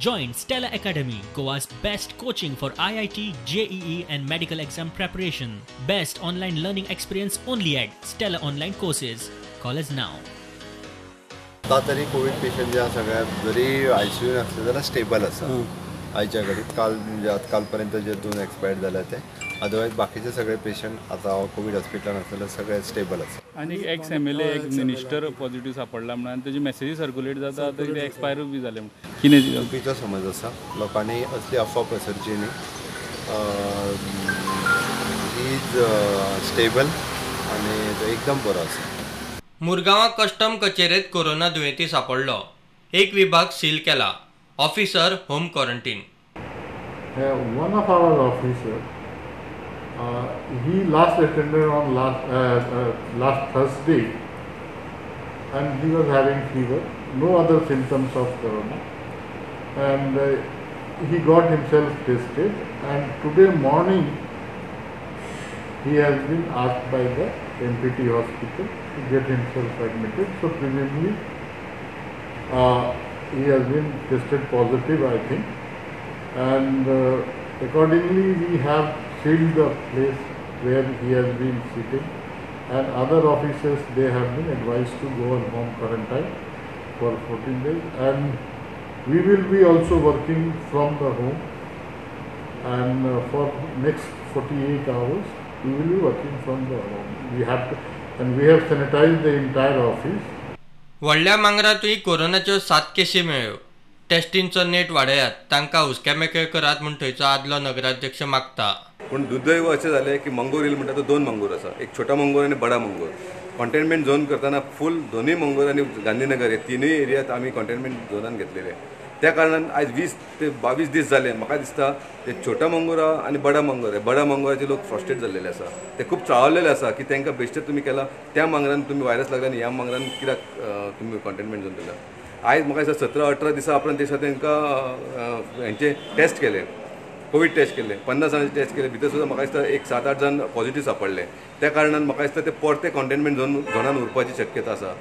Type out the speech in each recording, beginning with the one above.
Join Stella Academy, Goa's best coaching for IIT, JEE and medical exam preparation. Best online learning experience only at Stella Online Courses. Call us now. आता तरी Covid patient जे आसा सगळ्या जरी आयसीयून आसले जाल्यार stable आसा आयच्या घडीक. काल म्हणजे कालपर्यंत जे 2 एक्सपायर्ड जाले ते, अदरवायज बाकीचे सगळे पेशंट आता कोविड हॉस्पिटलान आसले सगळे स्टेबल आसा. आनी एक्स एमएलए एक मिनिस्टर पॉझिटिव्ह सापडला म्हणून आनी तेजी मेसेजी सर्क्युलेट जाता, ते एक्सपायरूय बी जाले म्हणून कितें चुकीचो समज आसा. लोकांनी असली अफवा पसरची न्ही. He is stable आनी तो एकदम बरो आसा. मुरगांवां कस्टम कचेरेत कोरोना दुयेंती सापडलो. एक विभाग सील केला. Officer home quarantine. One of our officer, he last attended on last Thursday, and he was having fever, no other symptoms of corona, and he got himself tested, and today morning he has been asked by the MPT hospital to get himself admitted. So presumably he has been tested positive, I think, and accordingly we have sealed the place where he has been sitting, and other officers, they have been advised to go on home quarantine for 14 days, and we will be also working from the home, and for next 48 hours we will be working from the home. We have to, and we have sanitized the entire office. व्हडल्या मांगरांतूय कोरोनाच्यो 7 केशी मेळ्ळ्यो. टेस्टींचो नेट वाडयात, तांकां हुस्क्या मेकळे करात म्हूण थंयचो आदलो नगराध्यक्ष मागता. पूण दुर्दैव अशें जालें की मंगूर हिल म्हणटा तो 2 मंगूर आसा, एक छोटा मंगूर आनी बडा मंगूर. कंटेनमेंट झोन करतना फूल दोनूय मंगूर आनी गांधीनगर हे तिनूय एरियात आमी कंटेनमेंट झोनान घेतलेले. त्या कारणान आयज 20 ते 22 दीस जाले. म्हाका दिसता ते छोटा मंगूर आनी बडा मंगूर, बडा मंगूराचे लोक फ्रस्ट्रेट जाल्लेले आसा, ते खूब चाळवलेले आसा की तांकां बेश्टे तुमी केला, त्या मांगरान तुमी व्हायरस लागला आनी ह्या मांगरान कित्याक तुमी कंटेनमेंट झोन दिला. आयज म्हाका दिसता 17-18 दिसां उपरांत दिसा तांकां हेंचे टेस्ट केले, कोवीड टेस्ट केले, 50 जाणांचे टेस्ट केले, भितर सुद्दां म्हाका दिसता एक 7-8 जाण पॉझिटिव्ह सापडले. त्या कारणान म्हाका दिसता ते परते कंटेनमेंट झोनान उरपाची शक्यता आसा.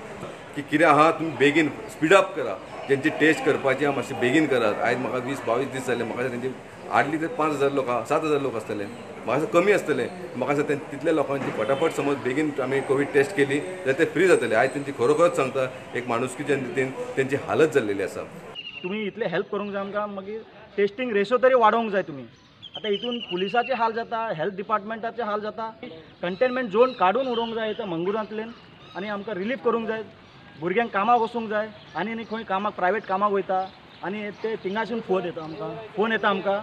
की कितें आहा तुमी बेगीन स्पीडअप करा, तेंची टेस्ट करपाची आहा मातशी बेगीन करात. आयज म्हाका 20-22 दीस जाले, म्हाका तेंची हार्डली ते 5,000 लोक, 7,000 लोक आसतले, म्हाका दिसता कमी आसतले. म्हाका दिसता तितल्या लोकांची फटाफट समज बेगीन आमी कोवीड टेस्ट केली जाल्यार ते फ्री जातले. आयज तेंची खरोखरच सांगता एक माणुसकीच्या नितीन तेंची हालत जाल्लेली आसा. तुमी इतले हेल्प करूंक जाय आमकां, मागीर टेस्टींग रेशो तरी वाडोवंक जाय तुमी. आतां हितून पुलिसाचे हाल जाता, हेल्थ डिपार्टमेंटाचे हाल जाता. कंटेनमेंट झोन काडून उडोवंक जाय इथं मंगुरांतल्यान आनी आमकां रिलीफ करूंक जाय. भुरग्यांक कामाक वचूंक जाय आनी न्ही खंय कामाक प्रायवेट कामाक वयता आनी ते थिंगासून फोन येता आमकां, फोन येता आमकां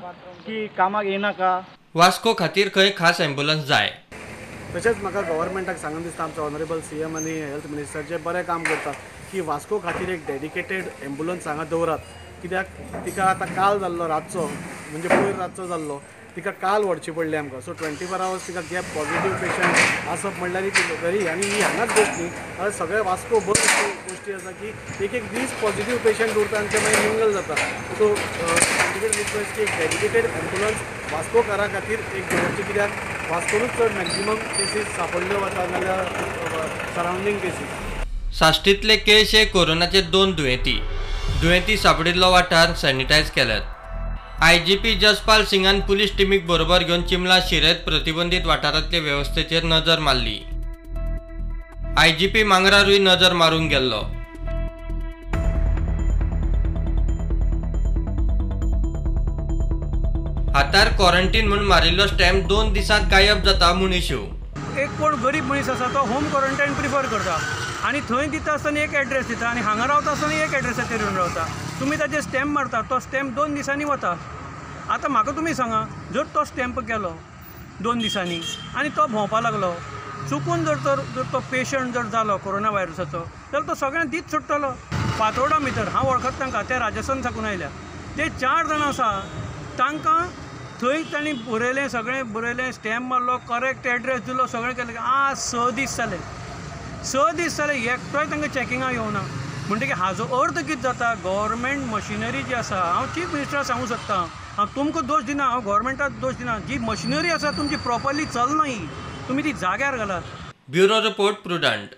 की कामाक येनाका. वास्को खातीर खंय खास एम्बुलन्स जाय. तशेंच म्हाका गव्हर्मेंटाक सांगून दिसता, आमचो ऑनरेबल सीएम आनी हेल्थ मिनिस्टर जे बरें काम करता की वास्को खातीर एक डेडिकेटेड एम्बुलन्स हांगा दवरात. कित्याक तिका आतां काल जाल्लो रातचो, म्हणजे पयर रातचो जाल्लो, तिका काल व्हरची पडली आमकां. सो 24 आवर्स तिका गॅप पॉझिटिव्ह पेशंट आसप म्हणल्यार ही वेरी, आनी ही हांगाच गोश्ट न्ही, जाल्यार सगळे वास्को भर गोश्टी आसा की एक एक दीस पॉझिटिव्ह पेशंट उरता आनी ते मागीर मिंगल जाता. सो रिक्वेस्ट की एक डेडिकेटेड एम्बुलन्स वास्कोकारा खातीर एक दवरची, कित्याक वास्कोनूच चड मॅक्झिमम केसीस सापडल्यो वता नाल्यार सरावंडींग केसीस. साश्टींतले केळशे कोरोनाचे 2 दुयेंती, दुयेंती सापडिल्लो वाठार सॅनिटायज केल्यात. आयजीपी जसपाल सिंगान पुलीस टिमीक बरोबर घेवन चिमला शिरेत प्रतिबंधित वाठारांतले वेवस्थेचेर नजर मारली. आयजीपी मांगरारूय नजर मारून गेल्लो. हातार क्वॉरंटीन म्हूण मारिल्लो स्टॅम्प 2 दिसांत गायब जाता म्हूण इश्यू. एक कोण गरीब मनीस आसा तो होम क्वॉरंटायन प्रिफर करता आनी थंय दिता आसतना एक एड्रेस दिता आनी हांगा रावता आसतना एक एड्रेसाचेर येवन रावता. तुमी ताजेर स्टॅम्प मारता, तो स्टॅम्प 2 दिसांनी वता. आतां म्हाका तुमी सांगा, जर तो स्टॅम्प गेलो 2 दिसांनी आनी तो भोंवपा लागलो, चुकून जर तो पेशंट जर जालो कोरोना व्हायरसाचो जाल्यार तो सगळ्यांक दीत सुट्टलो. फातोर्डा भितर हांव वळखता तांकां, ते राजस्थान साकून आयल्या, ते 4 जाणां आसा, तांकां थंय तांणी बरयलें, सगळें बरयलें, स्टॅम्प मारलो, करेक्ट एड्रेस दिलो, सगळें केलें. आज 6 दीस जाले, 6 दीस जाले एकटोय तांकां चॅकिंगाक येवना. म्हणटकीर हाजो अर्थ कितें जाता, गव्हर्मेंट मशिनरी जी आसा, हांव चीफ मिनिस्टराक सांगूंक सोदता, हांव तुमकां दोश दिना, हांव गव्हर्मेंटाक दोश दिना, जी मशिनरी आसा तुमची प्रॉपरली चलना, ही तुमी ती जाग्यार घालात. Bureau report, Prudent.